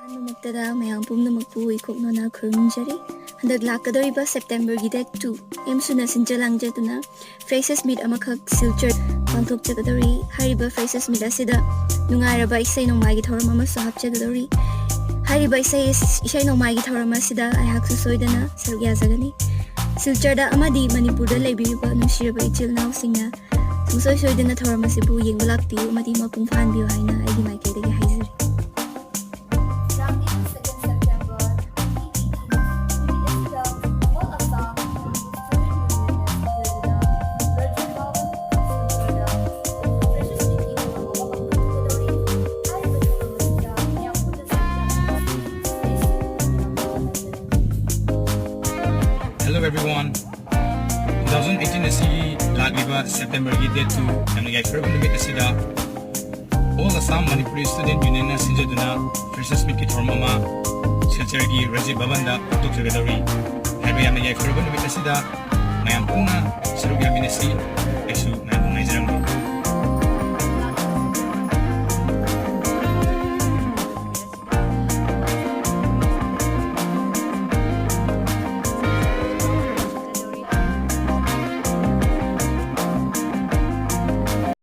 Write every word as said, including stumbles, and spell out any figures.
ꯑꯍꯥꯟꯕꯃꯛꯇꯗ ꯃꯌꯥꯝ ꯄꯨꯝꯅꯃꯛꯄꯨ ꯏꯀꯣꯛꯅꯅ ꯈꯨꯔꯨꯝꯖꯔꯤ꯫ ꯍꯟꯗꯛ ꯂꯥꯛꯀꯗꯧꯔꯤꯕ ꯁꯦꯞꯇꯦꯝꯕꯔꯒꯤ ꯗꯦꯠ ꯇꯨ ꯑꯦꯝꯁꯨꯅ ꯁꯤꯟꯖ ꯂꯥꯡꯖꯗꯨꯅ ꯐ꯭ꯔꯦꯁꯔꯁ ꯃꯤꯠ ꯑꯃꯈꯛ ꯁꯤꯜꯆꯔ ꯄꯥꯡꯊꯣꯛꯆꯒꯗꯧꯔꯤ꯫ ꯍꯥꯏꯔꯤꯕ ꯐ꯭ꯔꯦꯁꯔꯁ ꯃꯤꯠ ꯑꯁꯤꯗ ꯅꯨꯡꯉꯥꯏꯔꯕ ꯏꯁꯩ ꯅꯣꯡꯃꯥꯏꯒꯤ ꯊꯧꯔꯝ ꯑꯃꯁꯨ ꯍꯥꯞꯆꯒꯗꯧꯔꯤ꯫ ꯍꯥꯏꯔꯤꯕ ꯏꯁꯩ ꯏꯁꯩ ꯅꯣꯡꯃꯥꯏꯒꯤ ꯊꯧꯔꯝ ꯑꯁꯤꯗ ꯑꯩꯍꯥꯛꯁꯨ ꯁꯣꯏꯗꯅ ꯁꯔꯨꯛ ꯌꯥꯖꯒꯅꯤ꯫ ꯁꯤꯜꯆꯔꯗ ꯑꯃꯗꯤ ꯃꯅꯤꯄꯨꯔꯗ ꯂꯩꯕꯤꯔꯤꯕ ꯅꯨꯡꯁꯤꯔꯕ ꯏꯆꯤꯜ ꯏꯅꯥꯎꯁꯤꯡꯅ ꯁꯨꯡꯁꯣꯏ ꯁꯣꯏꯗꯅ ꯊꯧꯔꯝ ꯑꯁꯤꯕꯨ ꯌꯦꯡꯕ ꯂꯥꯛꯄꯤꯌꯨ ꯑꯃꯗꯤ ꯃꯄꯨꯡ ꯐꯥꯍꯟꯕꯤꯌꯨ ꯍꯥꯏꯅ ꯑꯩꯒꯤ ꯃꯥꯏꯀꯩꯗꯒꯤ ꯍꯥꯏꯖꯔꯤ꯫ Hello everyone. Two thousand eighteen ꯑꯁꯤꯒꯤ ꯂꯥꯛꯂꯤꯕ ꯁꯦꯞꯇꯦꯝꯕꯔꯒꯤ ꯗꯦꯠ ꯇꯨ ꯌꯥꯝꯅ ꯌꯥꯏꯐꯔꯕ ꯅꯨꯃꯤꯠ ꯑꯁꯤꯗ All Assam Manipuri Student Unionꯅ ꯁꯤꯟꯖꯗꯨꯅ ꯐ꯭ꯔꯦꯁꯔꯁ ꯃꯤꯠꯀꯤ ꯊꯧꯔꯝ ꯑꯃ ꯁꯤꯜꯆꯔꯒꯤ ꯔꯥꯖꯤꯕ ꯚꯕꯟꯗ ꯄꯥꯡꯊꯣꯛꯆꯒꯗꯧꯔꯤ꯫ ꯍꯥꯏꯕ ꯌꯥꯝꯅ ꯌꯥꯏꯐꯔꯕ ꯅꯨꯃꯤꯠ ꯑꯁꯤꯗ ꯃꯌꯥꯝ ꯄꯨꯟꯅ ꯁꯔꯨꯛ ꯌꯥꯃꯤꯟꯅꯁꯤ꯫ ꯑꯩꯁꯨ